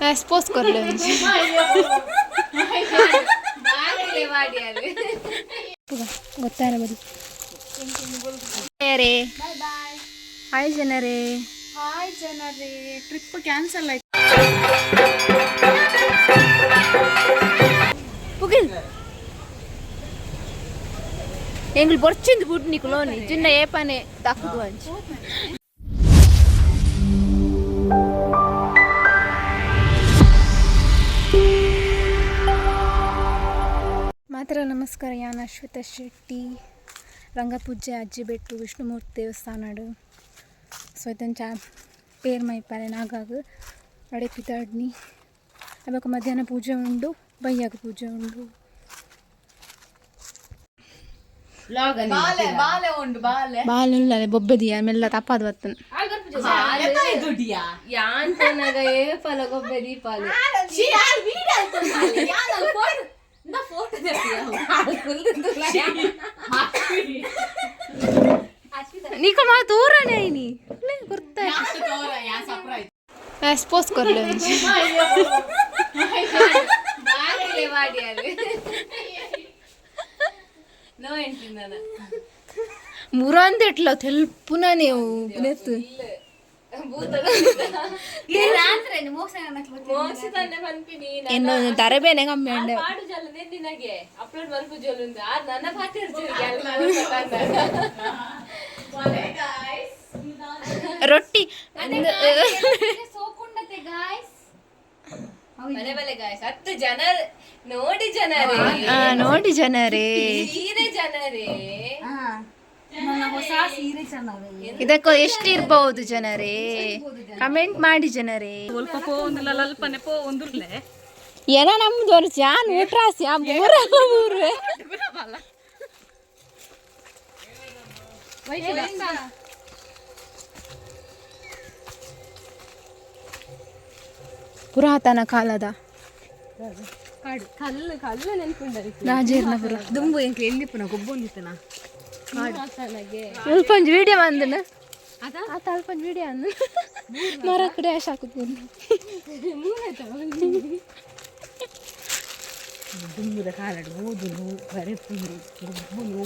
Expose ಕೊರ್ಲೆ. ಗೊತ್ತಾರ ಬದಿ ರೇ. Hi ಜನರೇ. ಹಾಯ್ ಜನರೇ, ಟ್ರಿಪ್ ಕ್ಯಾನ್ಸಲ್ ಆಯ್ತು. ಪುಗಿಲ್ ಎಂಗ್ಳು ಬೊರ್ಚಿಂದು ಬುಡ್ ನಿಕುಲೋನಿ ಜಿನ್ನ ಏಪನೆ ದಕ್ಕುದು ಅಂಚಿ. ಮಾತ್ರ ನಮಸ್ಕಾರ. ಯಾನ್ ಅಶ್ವಿತಾ ಶೆಟ್ಟಿ, ರಂಗಪೂಜೆ ಅಜ್ಜಿಬೆಟ್ಟು ವಿಷ್ಣುಮೂರ್ತಿ ದೇವಸ್ಥಾನಡು. ಸೊ ಇದೊಂಚ ಪೇರ್ ಮೈಪಾರೆ ನಾಗಾಗು ಅಡೆ ಪಿದಾಡ್ನಿ. ಅಬಕ ಮಧ್ಯಾಹ್ನ ಪೂಜೆ ಉಂಡು, ಬಯ್ಯಾಗ ಪೂಜೆ ಉಂಡು. ಬಾಲೆ ಬಾಲೆ ಉಂಡು ಬಾಲೆ. ಬಾಲ್ ಬೊಬ್ಬೆದಿಯ ಮೆಲ್ಲ ತಪ್ಪಾದ ಬತ್ತನ್. ನೀಕ ಮಾ ದೂರನೇ ಐನಿ ಗುರ್ತ. ಎಕ್ಸ್ಪೋಸ್ ಕೊರ್ಲೆ. ಮುರಂದೆಟ್ಲ ತೆಲ್ಪುನ ನೀವು ನೆತ್ತು. ಎನ್ನೋ ತರಬೇನೆ ಕಮ್ಮಿ ಅಂಡೆ. ಅಪ್ಲೋಡ್ ಮಲ್ಪುಜೊಲುಂದು ಆರ್ ನನ್ನ ರೊಟ್ಟಿ. ಬಲೆ ಬಲೆ ಗಾಯ್ಸ್, 10 ಜನ ನೋಡಿ ಜನರೇ. ನೋಡಿ ಜನರೇ. ಸೀರೆ ಜನರೇ. ಹೊಸ ಸೀರೆ ಚೆನ್ನಾಗಿದೆ. ಇದಕ್ಕೂ ಎಷ್ಟಿರ್ಬಹುದು ಜನರೇ? ಕಮೆಂಟ್ ಮಾಡಿ ಜನರೇ. ಏನ ನಮ್ದು ಒಂದು ಜಾನ್ ಊಟ್ರಾಸಿ ಆ ಮೂರ ಮೂರು. ಪುರಾತನ ಕಾಲದ ಕಲ್ಲು ಕಲ್ಲು ನೆನ್ಪುಂಡರಿ. ರಾಜೇರ್ನಪುರ. ದುಂಬು ಎಂಕ್ ಎಲ್ಲಿಪ್ಪುನ ಗೊಬ್ಬೊಂದಿತ್ತನ. ಅಲ್ಪ ಒಂಜಿ ವಿಡಿಯೋ ಬಂದನ ಆತ, ಅಲ್ಪ ಒಂಜಿ ವಿಡಿಯೋ ಅಂದ ಮರ ಡ್ಯಾಶ್ ಹಾಕುದು. ದುಂಬುದ ಕಾಲಡ್ ಓದುನು, ಬರೆಪುನು, ಗೊಬ್ಬುನು,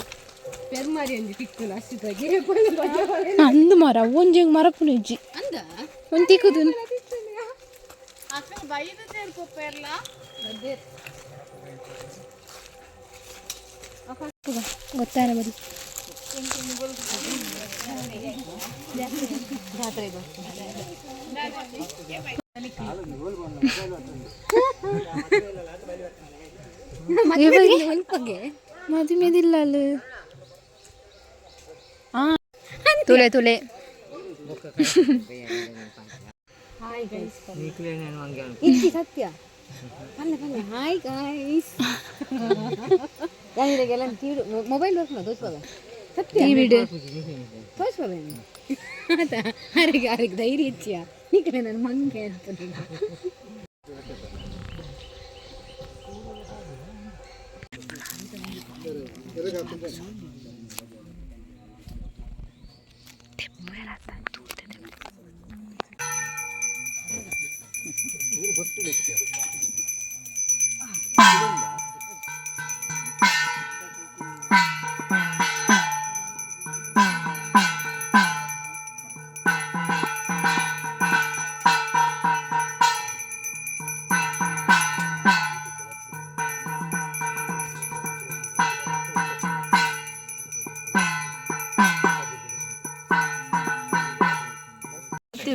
ಪೆರ್ಮಾರಿ ಒಂಜಿ ತಿಕ್ಕುನು ಅಷ್ಟಿದಾಗೆ. ಅಂದು ಮರ ಒಂಜಿ ಮರಪುನ ಇಜ್ಜಿ. ಅಂದ. ಒಂಜಿ ತಿಕ್ಕುದು. ಅಕ್ಕ ಬೈದ ಸೇರ್ಪೊಪ್ಪೆರ್ಲ. ಗೊತ್ತಾರ ಬದಿ. ಮದುವೆದಿಲ್ಲ ಅಲ್ಲಿ. ತುಲೆ ತುಲೆ. ಇಜ್ಜಿ ಸತ್ಯ ಪಲ್ಲೆ ಪಲ್ಲೆ. ಹಾಯ್ ಗಾಯ್ಸ್, ಯಾನಿಗೆಲ್ಲ ತೀಡು ಮೊಬೈಲ್ ಬರ್ಪುನ ತೋಚ್ಪದ ಸತ್ಯ. ಟಿವಿಡ್. ತೋಚ್ಪದ ಆತ. ಅರೆಗೆ ಅರೆಗೆ ಧೈರ್ಯ ಇಚ್ಚಿಯ ನಿಕಲೆ ನನ್ನ ಮಂಗೆ ಅಂತ.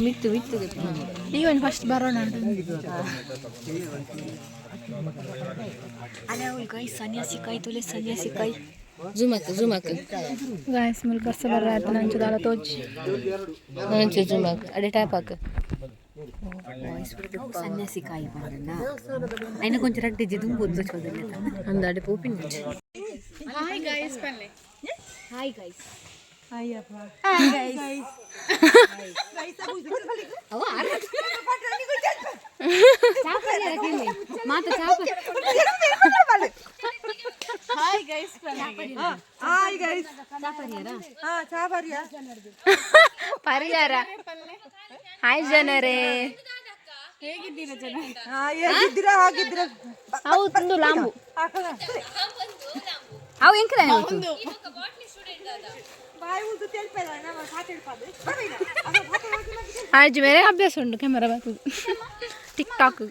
ಮಿತ್ತು ಮಿತ್ತು. ಈಗ ಒಂದು ಫಸ್ಟ್ ಬರೋಣ. ಸನ್ಯಾಸಿ ಕಾಯಿ ತುಲೆ ಸನ್ಯಾಸಿ ಕಾಯಿ. ಜೂಮ್ ಹಾಕು, ಜೂಮ್ ಹಾಕು. ಗಾಯಸ್, ಮುಲ್ ಬರ್ಸ ಬರ್ರ ಆಯ್ತು. ನಂಚು ದಾಲ ತೋಜಿ. ನಂಚು ಜೂಮ್ ಹಾಕು, ಅಡೆ ಟ್ಯಾಪ್ ಹಾಕು. ಸನ್ಯಾಸಿ ಕಾಯಿ ಬಂದನ್ನ ಐನ ಕೊಂಚ ರಡ್ಡೆ ದುಂಬು ತೋಚ್ಪದ ಅಂದ ಅಡೆ ಪೋಪಿನ. ಹಾಯ್ ಗೈಸ್ ಪಲ್ಲೆ. Hi guys. ಮಾತ ಚಾಪ. ಹಾಯ್ ಗೈಸ್ ಪಲ್ಲೆ. ಪರಿಹಾರ. ಹಾಯ್ ಜನರೇ. ಹೇಗಿದ್ದೀರಾ ಜನ? ಹೇಗಿದ್ದೀರಾ ಹಾಗಿದ್ದೀರಾ? ಅವು ತಿಂದು ಲಾಂಬು. ಅವು ಎಂಕಲ ಆಜ್ ಬೇರೆ ಅಭ್ಯಾಸ ಉಂಟು ಕ್ಯಾಮರಾ ಬರ್ತದೆ ಟಿಕ್ ಟಾಕ್.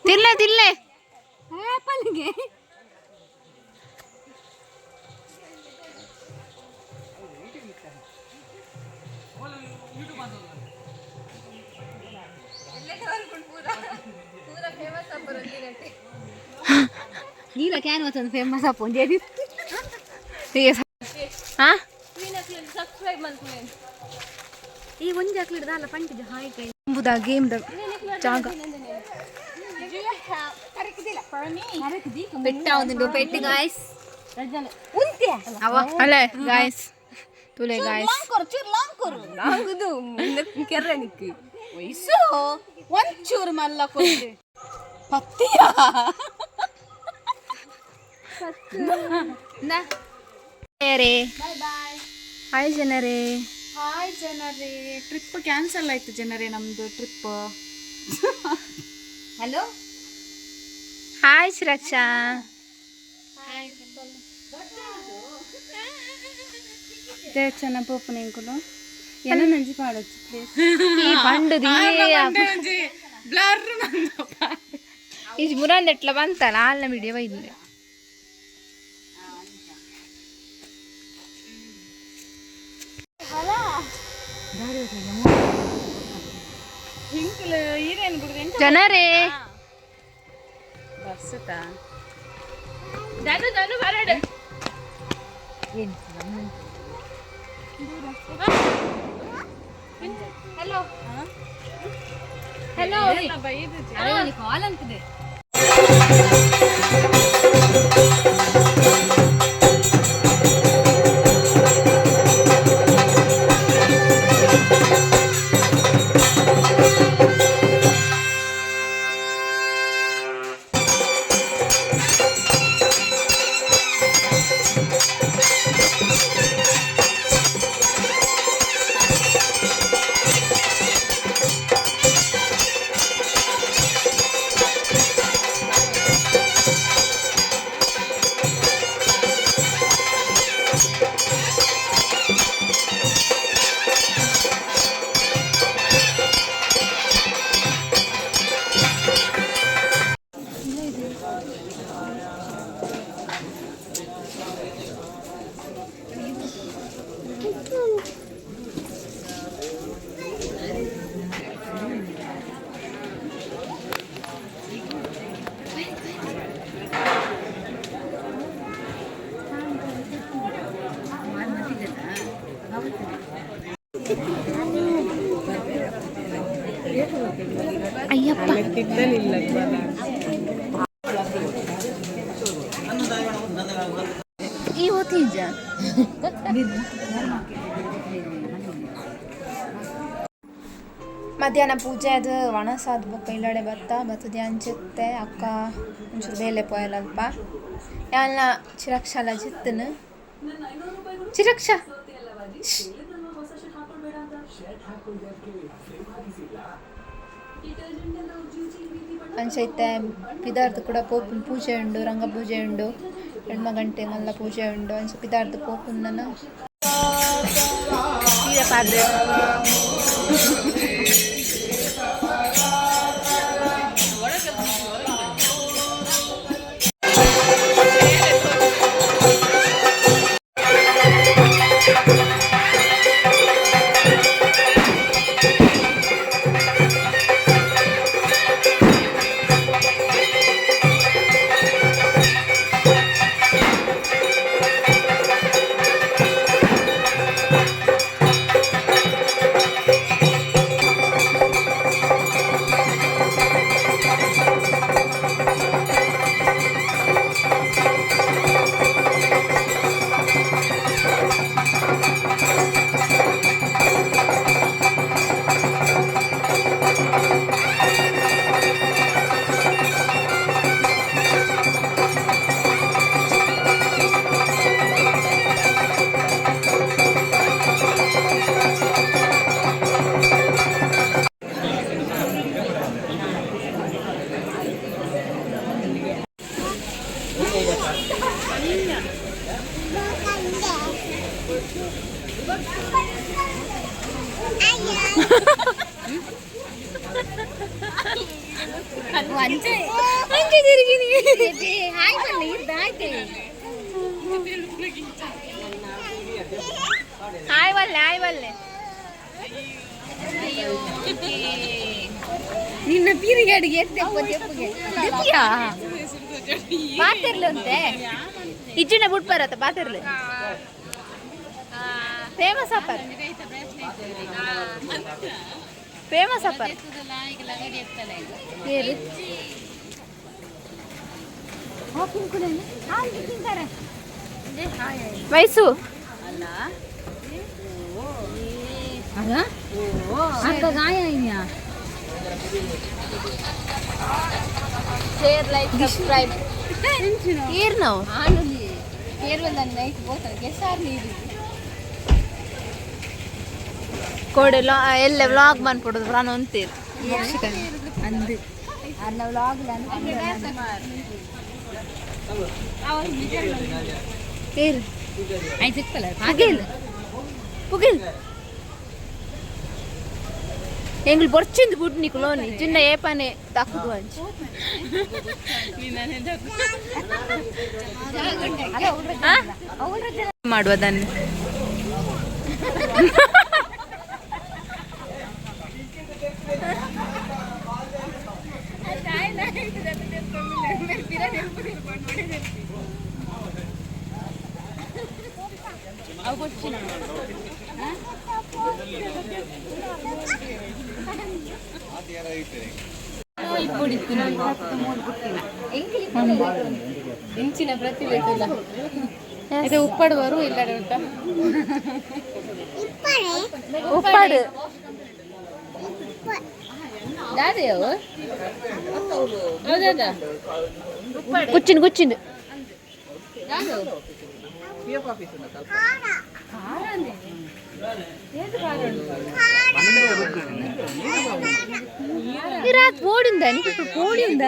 ತಿನ್ಲೆ ತಿನ್ಲೆ. ಆಪಲ್ಗೆ. ನೀಲ ಕ್ಯಾನ್ವಾಸ್ ಒಂದು ಫೇಮಸ್ ಅಪ್ಪ ಒಂದು. ಹಾ. ಈ ಒಂಜಿ ಹಾಕ್ಲಿಡ್ದ ಅಲ್ಲ ಪಂಟಿಜ ಹಾಯ್ ಕೈ. ಎಂಬುದಾ ಗೇಮ್ದ ಜಾಗ. ಪೆಟ್ಟ ಒಂದು ಪೆಟ್ಟು ಗಾಯ್ಸ್. ಅಲ್ಲ ಗಾಯ್ಸ್, ತುಲೆ ಗಾಯ್ಸ್. ಲಾಂಗುದು ಕೆರ್ರೆ ನಿಕ್ಕು. ವಯಸ್ಸು ಒಂಚೂರು ಮಲ್ಲ ಕೊಡ್ಲಿ ಪತ್ತಿಯ. ರೇ ಹಾಯ್ ಜನರೇ. ಹಾಯ್ ಜನರೇ, ಟ್ರಿಪ್ ಕ್ಯಾನ್ಸಲ್ ಆಯ್ತು ಜನರೇ, ನಮ್ದು ಟ್ರಿಪ್. ಹಲೋ. ಹಾಯ್ ಸುರಕ್ಷಾ. ಚೆನ್ನ ಪೋಪು ನಿಂಕುಲು ಏನೋ ನಂಜಿ ಪಾಡೊಚ್ಚು ಪ್ಲೀಸ್. ಈ ಪಂಡು ಬ್ಲರ್. ಈ ಮುರಂದ್ ಎಟ್ಲ ಬಂತಲ್ಲ ಆಲ್ನ ವಿಡಿಯೋ ಬೈದ್ಲೆ. ಹಿಂಕಲು ಈರೇನು ಬಿಡುದು ಎಂಚ? ಜನರೇ. ಬರ್ಸುತ್ತಾ? ಧನು ಧನು ಬರಡು. Hello hello. ಕಾಲ್ ಅಂತಿದೆ. ಅಯ್ಯಪ್ಪ. ಈ ಓತಿಜ. ಮಧ್ಯಾಹ್ನ ಪೂಜೆ ಅದು ಒಣಸಾದ ಬೊಕ್ಕ ಇಲ್ಲಡೆ ಬತ್ತ ಬತ್ತದೆ ಅಂಚುತ್ತೆ ಅಕ್ಕ ಒಂಚೂರು ಬೇಲೆ ಪೋಯಲಲ್ಪ ಯಾವನ್ನ ಚಿರಕ್ಷಾಲ ಜಿತ್ತನು ಚಿರಕ್ಷ. ಅಂಚೈತೆ ಪಿದಾರ್ದು ಕೂಡ ಪೋಪುನ್ ಪೂಜೆ ಉಂಡು, ರಂಗ ಪೂಜೆ ಉಂಡು, ಎಣ್ಮ ಗಂಟೆ ಮಲ್ಲ ಪೂಜೆ ಉಂಡು. ಅಂಚ ಪಿದಾರ್ದು ಪೋಪುನ್ನನ ಪಾದ್ರೆ. ಅಂಚೆ ತಿರುಗಿನಿ. ಹಾಯ್ ವಲ್ಲೆ, ಹಾಯ್ ವಲ್ಲೆ. ನಿನ್ನ ಪೀರಿಗೆ ಅಡಿಗೆ ಎತ್ತೆ. ಪಾತಿರ್ಲು ಅಂತೆ ಇಜ್ಜಿನ ಬುಟ್ ಬರತ್ತ ಪಾತಿರ್ಲು ಫೇಮಸ್ ಅಪ್ಪರ್, ಫೇಮಸ್ ಅಪ್ಪರ್. ಏರು ವಯಸ್ಸು. ಅಕ್ಕ ಗಾಯ ಇನ್ಯಾ. Share, like, subscribe. ಏರ್ ನಾವು ನೈಟ್ ಬೋತಲ್ ಕೆಸಾರ್ ನೀರು. ಕೋಡೆ ಎಲ್ಲ ವ್ಲಾಗ್ ಮನ್ಪೊಡುದು ಪ್ರಾಣ ಅಂತೀರಿ. ಅಂದು ಅನ್ನ ವ್ಲಾಗ್. ಏರು. ಆಯ್ತು, ಸಿಕ್ಕಲ್ಲ. ಪುಗಿಲ್ ಪುಗಿಲ್ ಎಂಗ್ಲು ಬೊರ್ಚಿಂದು ಬುಡ್ ನಿಕುಲೋನಿ ಜಿನ್ನ ಏಪನೆ ದಕ್ಕುದು ಅಂಚಿ. ಆ? ಮಾಡುವ ದನ್ನು. ಇಂಚಿನ ಪ್ರತಿಭೆ ಇಲ್ಲ ಇದು. ಉಪ್ಪಾಡು ಬರು ಇಲ್ಲ ಉಂಟ. ಉಪ್ಪಾಡು. ದಾದೆಯವು ಹೌದಾ? ಕುಚ್ಚಿನ ಕುಚ್ಚಿಂದು. ರಾತ್ ಬೋಡಿಂದ ಬೋಡಿಂದ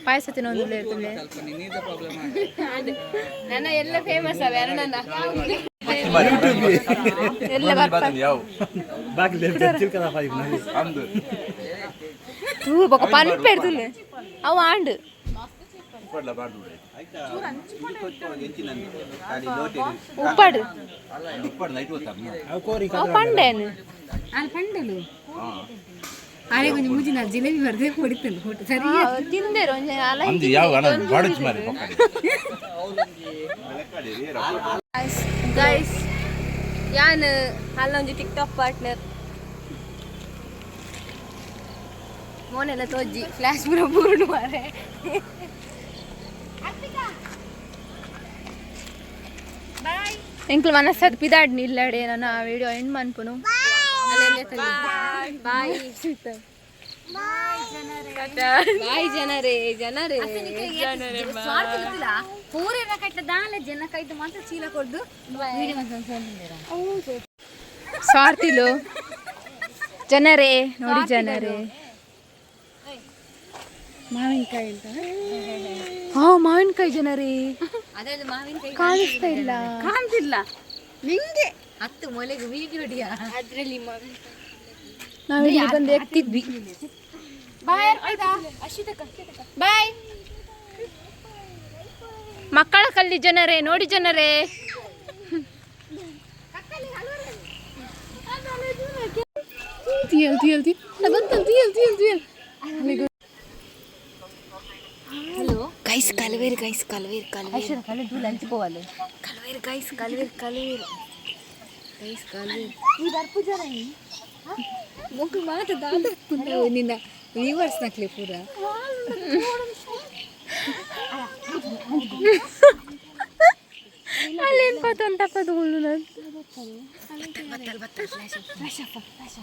ಪಾಯಸ ತಿನ್ನೋದು ಇರ್ತದೆ. ನನ್ನ ಎಲ್ಲ ಫೇಮಸ್ ಅವೆ ಅರುಣನ. ಎಲ್ಲ ಬರ್ತಾರೆ. ತೂ ಬೊಕ ಪನ್ಪೆ ಇರ್ತುಲೆ ಅವು ಆಂಡ್. ಉಪ್ಪಾಡು ಅವು ಪಂಡೇನು. ಅಲ್ಲಿ ಪಂಡಲು ಆರೆ ಕೊಂಚ ಮೂಜಿನ ಜಿಲೇಬಿ ಬರ್ದೆ ಹೊಡಿತಲ್ಲ ಫೋಟೋ ಸರಿ. ತಿಂದೇರು ಒಂಜಿ ಅಲ. ಅಂದು ಯಾವ ಹಣ ಬಾಡಚ್ ಮಾರಿ ಪಕ್ಕಡೆ. ಗೈಸ್, ಯಾನ್ ಅಲ್ಲೊಂಜಿ ಟಿಕ್ ಟಾಕ್ ಪಾರ್ಟ್ನರ್ ಮೋನೆಲ್ಲ ತೋಜಿ ಫ್ಲಾಶ್ ಪೂರ ಪೂರ್ಣ ಮಾರೆ. ಎಂಕ್ಲು ಮನಸ್ಸದ್ ಪಿದಾಡ್ ನಿಲ್ಲಡೆ ನಾನು ಆ ವಿಡಿಯೋ ಎಂಡ್ ಮನ್ಪುನು. ಬಾಯ್ ಬಾಯ್ ಜನರೇ, ಜನರೇ. ಪೂರೆಲ್ಲ ಕಟ್ಟ ದಾಲ ಜನ ಕೈದು ಮಾತ್ರ ಚೀಲ ಕೊಡ್ದು ವಿಡಿಯೋ. ಸ್ವಾರ್ಥಿಲು ಜನರೇ, ನೋಡಿ ಜನರೇ. ಮಾವಿನಕಾಯಿ ಅಂತ. ಹಾ, ಮಾವಿನಕಾಯಿ ಜನರೇ. ಅದೊಂದು ಮಾವಿನಕಾಯಿ. ಕಾಣಿಸ್ತಾ ಇಲ್ಲ. ಕಾಣ್ತಿಲ್ಲ ನಿಂಗೆ. ಹತ್ತು ಮೊಲೆಗೆ ವೀಡಿಯೋ ಹೊಡಿಯ. ಅದ್ರಲ್ಲಿ ನಾವು ಇಲ್ಲಿ ಬಂದು ಎತ್ತಿದ್ವಿ. ಬಾಯ್ ಬಾಯ್ ಮಕ್ಕಳ ಕಲ್ಲಿ ಜನರೇ, ನೋಡಿ ಜನರೇ. ತಿಯಲ್ ತಿಯಲ್ ತಿ ಬಂತಲ್ ತಿಯಲ್ ತಿಯಲ್ ತಿಯಲ್. ಗೈಸ್, ಕಲವೇರು ಗೈಸ್, ಕಲವೇರು ಕಲವೇರು ಕಲವೇರು ಗೈಸ್, ಕಲವೇರು ಕಲವೇರು ಗೈಸ್, ಕಲವೇರು. ಈ ಬರ್ಪು ಜನ ಮೊಗ್ಗು ಮಾತ ದಾದ ನಿನ್ನ ವ್ಯೂವರ್ಸ್ ನಕ್ಲೆ ಪೂರ. ಅಲ್ಲೇನು ಪತ್ತೊಂದು ತಪ್ಪದು ನಾನು. ಬತ್ತಲ್ ಬತ್ತಲ್, flash flash flash.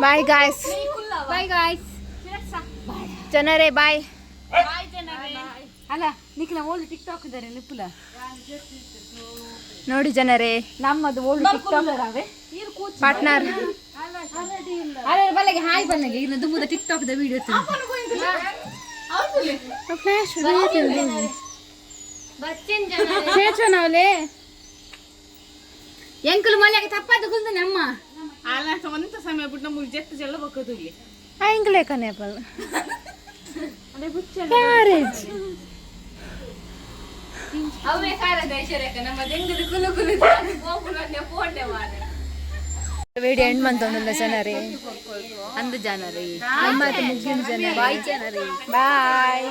Bye guys. Bye guys. ಜನರೇ ಬಾಯ್. ಅಲ್ಲ, ನಿಖಿಲ ಓಲ್ಡ್ ಟಿಕ್ ಟಾಕ್ ಇದ್ದಾರೆ ನಿಪ್ಪುಲ. ನೋಡಿ ಜನರೇ. ನಮ್ಮದು ಓಲ್ಡ್ ಟಿಕ್ ಟಾಕ್. ಪಾರ್ಟ್ನರ್. ಅರೆ ಬಲ್ಲಗೆ ಹಾಯ್ ಬಲ್ಲಗೆ ಇನ್ನು ದುಮ್ಮದ TikTok the video. Flash. ಚೇಚನವಲೇ. ಎಂಕುಲು ಮಲ್ಯಾಗ ತಪ್ಪಾದ ಕುಂತ ನಮ್ಮ. ಆಂಗ್ಲೆ ಕನೆಪಲ್ ಕ್ಯಾರೇಜ್. ಅವೇ ಕಾರದ ಐಶ್ವರ್ಯಕ್ಕ ನಮ್ಮ ದೆಂಗದ ಕುಲು ಕುಲು ಪೋಂಡೆ ಮಾರ. ವಿಡಿಯೋ ಎಂಡ್ ಮಂತೊಂದುಲ್ಲ ಜನರೇ. ಅಂದು ಜನರೇ. ನಮ್ಮ ಮುಗಿನ ಜನ. ಬಾಯ್ ಜನರೇ. ಬಾಯ್.